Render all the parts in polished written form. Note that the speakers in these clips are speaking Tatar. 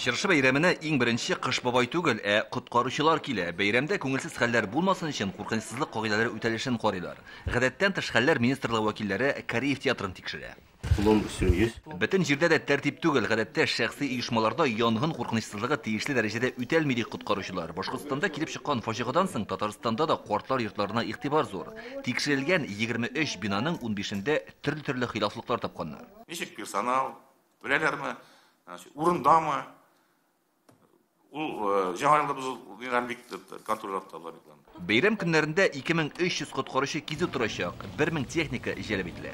Чыршы бәйрәменә иң беренче Кыш бабай түгел, ә коткаручылар килә. Бәйрәмдә күңелсез хәлләр булмасын өчен куркынычсызлык кагыйдәләре үтәлешен карыйлар. Гадәттән тыш хәлләр министрлыгы вәкилләре Кариев театрын тикшерә. Бөтен җирдә дә тәртип түгел. Гадәттә шәхси оешмаларда янгын куркынычсызлыгы тиешле дәрәҗәдә үтәлми, ди коткаручылар. Башкортстанда килеп чыккан фаҗигадан соң Татарстанда да картлар йортларына игътибар зур. Тикшерелгән 23 бинаның 15-ндә төрле-төрле хилафлыклар тапканнар. Ничек персонал, беләләрме, урындамы? Ул Яңа елда без ниләрне бик контрольдә тотабыз объектларны. Бәйрәм көннәрендә 2300 коткаручы кизү торачак, 1000 техника җәлеп ителә.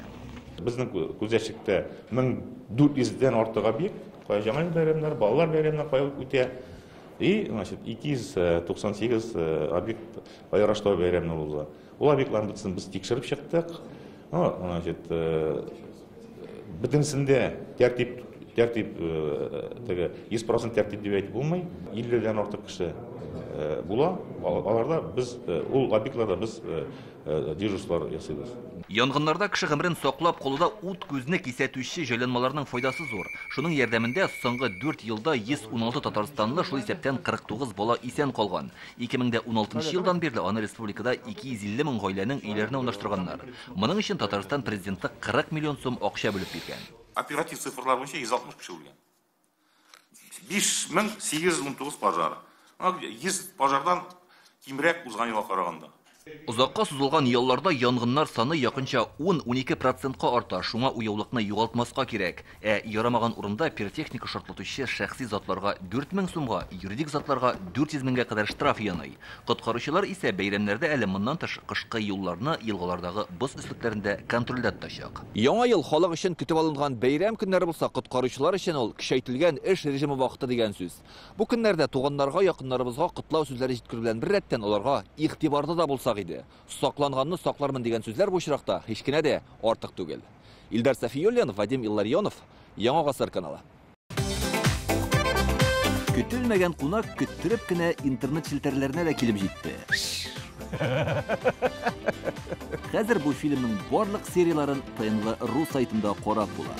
Безнең күзәтчелектә 1400 дән артык объект, кая Яңа ел бәйрәмнәре, балалар бәйрәмнәре кая үтә. И, значит, 298 объект кая Раштуа бәйрәменә уза. Ул объектларның бөтенесен без тикшереп чыктык. Ну, значит, бөтенесендә тәртип, тәртип, теге 100% тәртип дип әйтеп булмый. 50-дән артык кеше була. Аларда без, ул объектларда без дежурстволар ясыйбыз. Янгыннарда кеше гомерен саклап калуда ут күзне кисәтүче җайланмаларның файдасы зур. Шуның ярдәмендә соңгы 4 елда 116 татарстанлы, шул исәптән 49 бала исән калган. 2016 елдан бирле аны республикада 250 мең гаиләнең өйләренә урнаштырганнар. Моның өчен Татарстан президенты 40 миллион сум акча бүлеп биргән. Оператив цифрлар буенча 160 кеше үлгән. 5819 пожар. 100 пожардан кимрәк узган елга караганда. Озакка сузылган ялларда янгыннар саны якынча 10-12 процентка арта. Шуңа уяулыкны югалтмаска кирәк. Ә ярамаган урында пиротехника шартлатучы шәхси затларга 4000 сумга, юридик затларга 400 меңгә кадәр штраф яный. Коткаручылар исә бәйрәмнәрдә әле моннан тыш кышкы юлларны елгалардагы боз өслекләрендә контрольдә тотачак. Яңа ел халык өчен көтеп алынган бәйрәм көннәре булса, коткаручылар өчен ул көчәйтелгән эш режимы вакыты дигән сүз. Бу көннәрдә туганнарга, якыннарыбызга котлау сүзләре җиткерү белән беррәттән аларга игътибарлы да булсак иде. Сакланганны саклармын дигән сүзләр бу очракта һич кенә дә артык түгел. Илдар Сафиуллин, Вадим Илларионов, Яңа Гасыр каналы. Көтелмәгән кунак көттереп кенә интернет челтәрләренә дә килеп җитте. Хәзер бу фильмның барлык серияләрен ТНВ.ру сайтында карап була.